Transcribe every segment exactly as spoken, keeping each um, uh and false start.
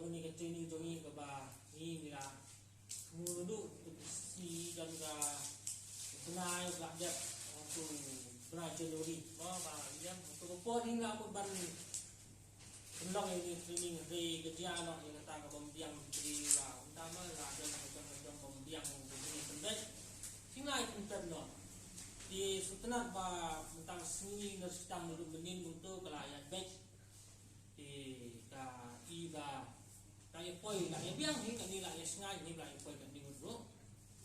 Ni ka training jong ngi kaba ngi ngi la mulu tu si jan ka bnai ba dep tu bnai January ba ba yang tu ko por ni la ko ban pynlong ini training ri ka dia no ni kata ka bom biang di la unta ma la jan ka jong ka jong bom biang ni pynbek. Singai pyntan no. Di sutna ba tang sngi na sitang mulu menin tu ka la ya bek. Te ka i ba ka i poi la i biang hi ka ni la i sngai ni la i poi ka ni ngut ro.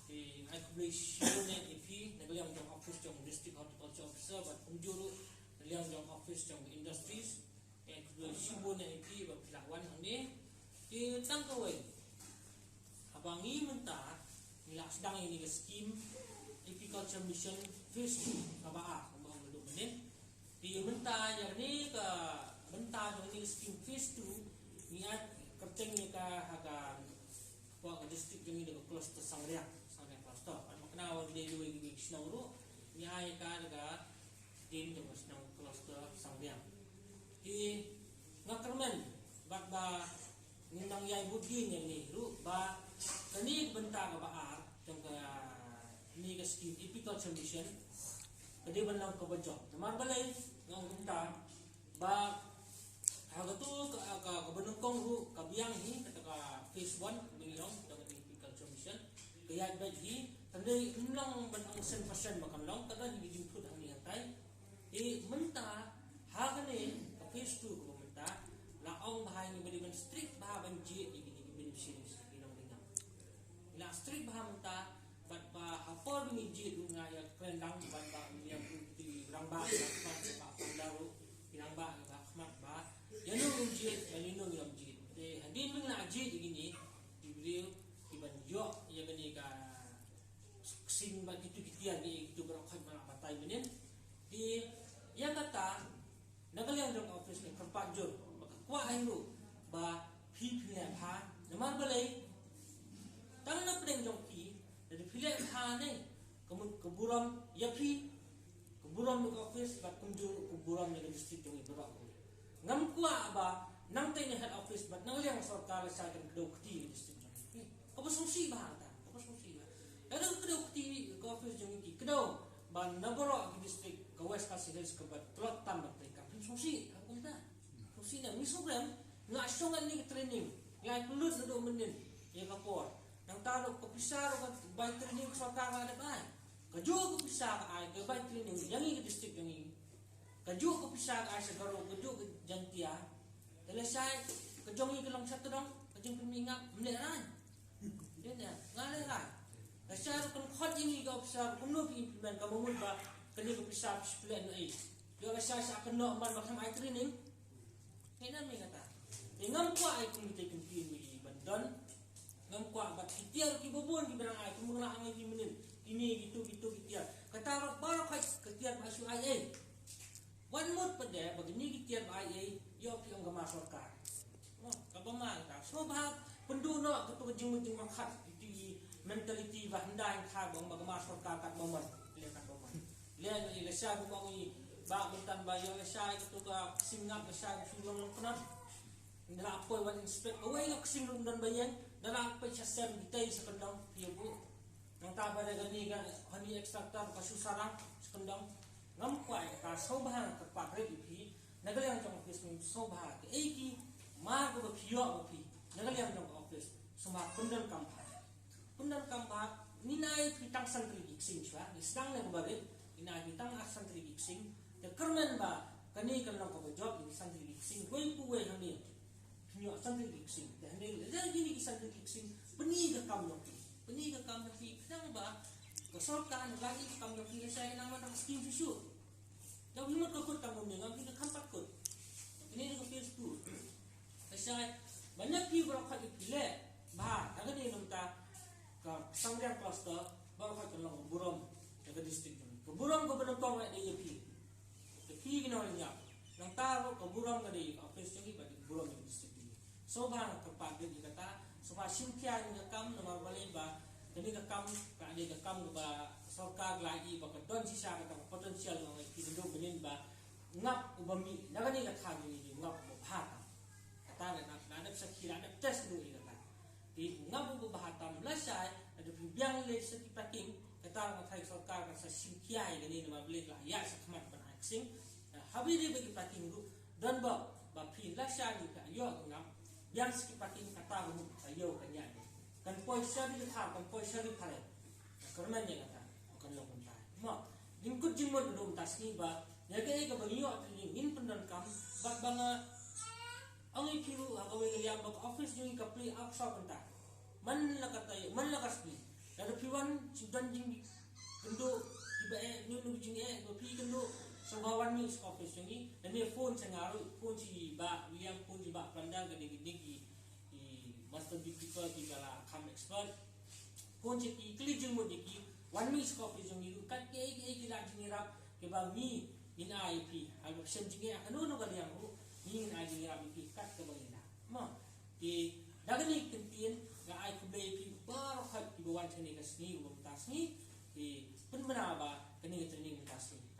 Te ai khublei shibun ïa phi na ka liang jong office jong district horticulture officer bad kumjuh ruh na liang jong office jong industries. Ai khublei shibun ïa phi ba phi la wan hangne. Te tang kawei. Haba ngi mynta ngi la sdang ïa ni ka skim Apiculture Mission Phase two kaba ar kaba ong duk mynnin. Te mynta ïa ni ka mynta jong ni ka skim Phase two ngi ïa kyrteng ïa ka ha ka, ka district jong ni da ka cluster Sangriang, Sangriang cluster. An makna wa dei dei ngi shnong ruh ngi ïa ka da ka din jong ka shnong cluster Sangriang. Te nga kyrmen bad ba ngi nang ïai bud ïa ni ruh ba kani ka bynta kaba ar jong ka ni ka skim Apiculture Mission ka dei ban long kaba jop. Namar balei nga ong kumta ba ha katu ka ka kaba nyngkong ruh ka biang hi kata ka phase one ka biang jong ka Apiculture Mission ka ïaid beit hi. Tang dei ym long ban ong san percent ba kan long ka don hi ka jingput hangne hangtai. Te mynta ha kane ka phase two kaba mynta la ong bha ïa ngi ba dei ban strict bha ban jied ïa kine ki beneficiaries ki nongdengam. La strict bha mynta bad ba ha por ba ngi jied ruh nga ïa kren lang bad ba ngi ïa ki rangbah ba khmat ba panda ruh ki rangbah ba khmat ba ïa no ngi jied ïa no ngi lam jied. Te hadien ba ngi la jied ïa kine ki briew ki ban ïoh ïa kane ka ksing bad kitu ki tiar ki kitu baroh khoit ba nga batai mynnin. Te ïa kata na ka liang jong office ngi kyrpad jur ba ka kwah ai ruh ba phi phi leh bha. Namar balei tang na pdeng jong phi da phi leh bha ne ka mut ka burom ïa phi, ka burom ïa ka office bad kumjuh ka burom ïa ka district jong ngi baroh. Ngam kwah ba nangta ne head office bad na ka liang sorkar la sa kan kdew kti ïa ka district jong ngi. Kaba sngewsih bha kata, kaba sngewsih bha. Lada kdew kti ka office jong ngi ki kdew ba na baroh ki district ka West Khasi Hills kaba tlot tam ba trei ka phin sngewsih ha kumta. Sngewsih na ngi sngewrem nga shong ngan ni ka training. Nga ai pynlut naduh mynnin ïa ka por. Nangta ruh ka pisa ruh ka bai training ka sorkar ka dep ai. Kajuh ka pisa ka ai ka bai training ïa ngi ka district jong ngi. Kajuh ka pisa ka ai sha Garo, kajuh ka Jaintia. Te lashai ka jong ngi ka long sha tdong ka jingpynmih ngap ym lehrain. Dei ne nga lehrain. Lashai ruh kan khot ïa ngi ka pisa kumno phi implement ka mut ba kane ka pisa phi shu pynleh noh ei. Ïoh lashai sha kynnoh man ba khlem ai training. Hei na me kata. Te ngam kwah ai kum kita kum phi ngi ban don. Ngam kwah bad ki tiar kiba bun kiba nang ai kum ba nga la ong ïa phi mynnin. Kine kitu kitu ki tiar. Kata ba baroh khoit ka tiar ba shu ai ei. Wan mut pat de ba kine ki tiar ba ai ei ïoh phi ong ka mar sorkar. Oh, kaba mar kata. Sngewbha pynduh noh katu ka jingmut jingpyrkhat katu ki mentality ba hyndai kha ba ong ba ka mar sorkar kat ba mon. Leh kat ba mon. Leh noh ïa lashai ba ong ïa ba mynta ba ïoh lashai katu ka ksing ngap lashai ba shu long long khnang. Nda la poi wan inspect kawei ka ksing ruh ym don ba ïeng, nda la poi sha sem kitei sha kyndong ïa buh. Nangta ba da kane ka honey extractor ka shu sarang sha kyndong. Ngam kwah ïa kata, sngewbha nga kyrpad rit ïa phi na ka liang jong office ngi, sngewbha kaei ki mar kaba phi ïoh ba phi na ka liang jong office sngewbha pyndonkam bha. Pyndonkam bha, ngin ai phi tang san tylli ki ksing shuwa, ngi sdang ne kaba rit, ngin ai phi tang ar san tylli ki ksing. Te kyrmen ba kane kan long kaba jop ïa ki san tylli ki ksing, wei pa wei hangne. Pynïoh san tylli ki ksing. Te hangne lada kine ki san tylli ki ksing, pyni ka kam jong phi. Pyni ka kam jong phi khnang ba ka sorkar na la ïa ka kam jong phi lashai ka nang wan tang skim shuh shuh. Jong phi mut ka kut tang kumne, ngam phi ka kham pat kut. Kine ka phase two. Lashai ba na phi baroh khoit ïa phi leh bha na kane namar ka Sangriang cluster baroh khoit kan long ka burom ïa ka district jong ngi. Ka burom kaba nyngkong eh dei ïa phi. Te phi ki nongïap. Nangta ruh ka burom ka dei ka office jong ngi bad ka burom ïa ka district jong ngi. Sngewbha nga kyrpad rit ïa kata, sngewbha shim khia ïa ka kam namar balei ba kane ka kam ka dei ka kam kaba sorkar la ïohi ba ka don shisha kata ka potential jong ngi, phi naduh mynnin ba ngap uba mih na kane ka thaiñ jong ngi, ngap uba bha tam. Ka Kata la dep sakhi, la dep test ruh ïa kata. Te u ngam u ba bha tam lashai, la dep biang lei sa ki parking, kata nga tharai sorkar kan sa shim khia ïa kane namar balei la ïa sa khmat ban ai ksing. Haba ïa ba ki parking ruh don ba ba phi lashai ruh ka ïoh ngam biang sa ki parking kata ruh ka ïoh ka nya. Kan poi sha ri ka kan poi sha ri pare. Ka kyrmen ïa kata kan long kumta. Mo, ngin kut jingmut ruh mynta sngi ba ïa kaei kaba ngi ïoh training ngin pyndonkam bad ba nga ong ïa phi ruh ha kawei ka liang ba ka office jong ngi ka plie up shop mynta. Man la ka taïew, man la ka sngi. Lada phi wan jingdon jingkynduh kiba eh, ngi ngi jingeh ba phi kynduh. Sngewbha wan mih sha ka office jong ngi. Lane phone sha nga ruh, phone sha i Bah William, phone sha i Bah Pandal, ka dei ki dei ki i master beekeeper kiba la kham expert. Phone sha ki, kylli jingmut ïa ki, wan mih sha ka office jong ngi ruh, kat kiei kiei ki lad jingïarap kiba ngi ngin ai ïa phi. Haba phi shem jingeh ha kano kano ka liang ruh, ngi ngin ai jingïarap ïa phi kat kaba ngi lah. Mo, te da kane ka kyntien nga ai khublei ïa phi baroh kiba wan shane ka sngi, uba mynta sngi, te pynbna ba kane ka training mynta sngi.